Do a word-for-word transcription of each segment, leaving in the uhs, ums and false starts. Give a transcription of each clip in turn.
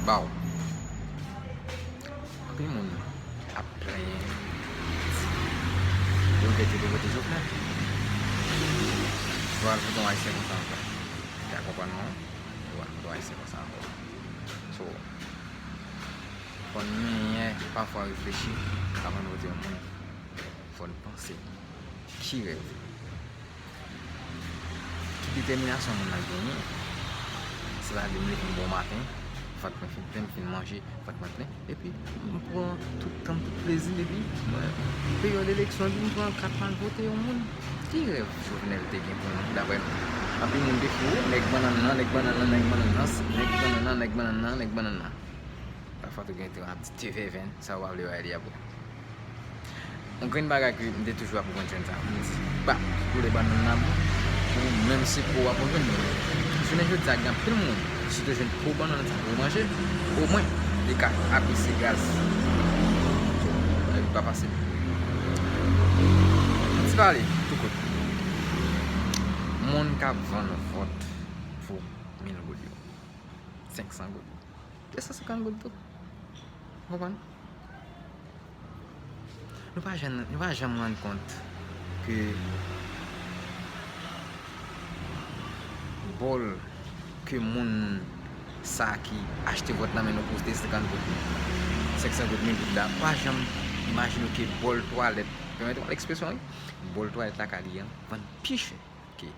Ba w. Anpil moun ap plenyen, di yo vle te vote Jovenel. Yo al vote yon Ayisyen konsa ankò. Ou ka konprann mwen? Yo al vote yon Ayisyen konsa ankò. So, fò n genyen pafwa reflechi avan n vote yon moun. Fò n panse. Ki rèv? Ki detèminasyon moun nan genyen? Se pa di m leve bon maten, vant mwen fin plen, m fin manje, vant mwen plen, epi m pran tout tan m, tout plezi m, epi mwen, peryòd eleksyon, epi m pran kat m al vote yon moun. Ki rèv Jovenel te gen pou nou, daprè nou? Anpil moun te fou, nèg bannann nan, nèg bannann nan, nèg bannann nan, nèg bannann nan, nèg bannann nan, nèg bannann nan. Pafwa tou gen te ap di te vèvenn, sa w pa vle wè li a bon. Yon grenn bagay ke m te toujou ap rekonèt jèn sa, m di, pa, ou lè bannann nan bon, ou menm se po w ap jwenn. Jounen jodi a, gen anpil moun, si w te jwenn po bannann sa pou w manje, omwen, li ka apresye gaz. Li pa fasil. M di pale, tou kout. Moun k ap vann vòt pou mil goud yo, senk san goud, de san senkant goud tou. Ou konprann? Nou pa janm, nou pa janm rann kont ke bòl ke moun sa ki achte vòt nan men nou pou te senkant goud, senk san goud, mil goud la, pa janm imajine ke bòl twalèt, pèmèt mwen ekspresyon wi, bòl twalèt lakay li an vann pi chè ke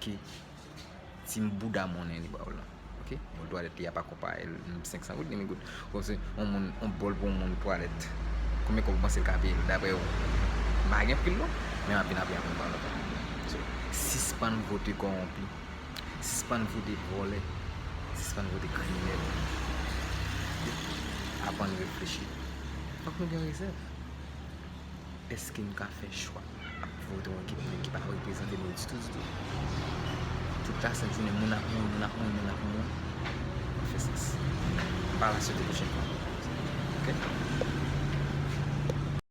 ke ti bouda monnen li ba w lan. Oke? Bòl twalèt li a pa konpare l, senk san goud, de mil goud. Kòmsi yon moun, yon bòl pou yon moun twalèt. Konbyen kòb ou panse l ka peye l, daprè ou? M pa gen pri l non, men m ap vin apre apre m pa lontan. So, sispann vote kòwonpi, sispann vote vòlè, sispann vote kriminèl. Aprann reflechi. Fòk nou gen rezèv. Èske nou ka fè chwa ap vote yon ekip nèg ki pa reprezante nou ditou, ditou? Tout lasent jounen, moun ap mouri, moun ap mouri, moun ap mouri. Pa fè sans. M pa la sou de pwochèn fwa. Oke?